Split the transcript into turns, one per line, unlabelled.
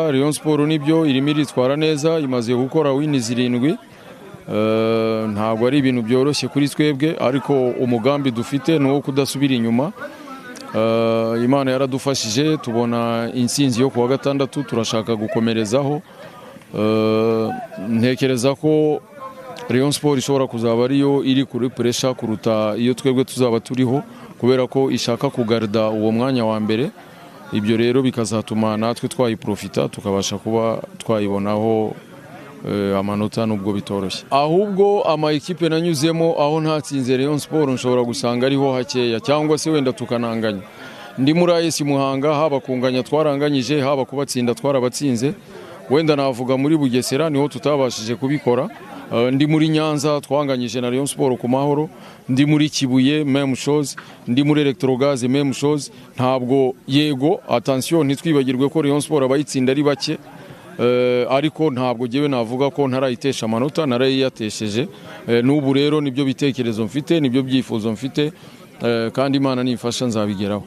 Rayon Sport nibyo irimo iritwara neza, imaze gukora win zirindwi. Ntabwo ari ibintu byoroshye kuri twebwe, ariko umugambi dufite ni uwo kudasubira inyuma. Imana yaradufashije tubona intsinzi yo kuwa gatandatu, turashaka gukomerezaho. Ntekereza ko Rayon Sport ishobora kuzaba ariyo iri kuri pressure kuruta iyo twebwe tuzaba turiho, kubera ko ishaka kugarda uwo mwanya wa mbere. Ibyo rero bikazatuma natwe twayiprofita, tukabasha kuba twayibonaho amanota, nubwo bitoroshye. Ahubwo ama ekipe nanyuzemo aho ntatsinze Rayon Sport nshobora gusanga ariho hakeya, cyangwa se wenda tukananganya. Ndi muri AS Muhanga, haba kunganya twaranganyije, haba kubatsinda twarabatsinze. Wenda navuga muri Bugesera niho tutabashije kubikora. Ndi muri Nyanza twanganyije na Rayon Sport ku Mahoro, ndi muri Kibuye même chose, ndi muri Electrogaz même chose. Ntabwo, yego, attention, ntitwibagirwe ko Rayon Sport abayitsinda ari bake, ariko ntabwo jyewe navuga ko ntarayitesha amanota, narayiyatesheje. N'ubu rero nibyo bitekerezo mfite, nibyo byifuzo mfite, kandi Imana nimfasha nzabigeraho.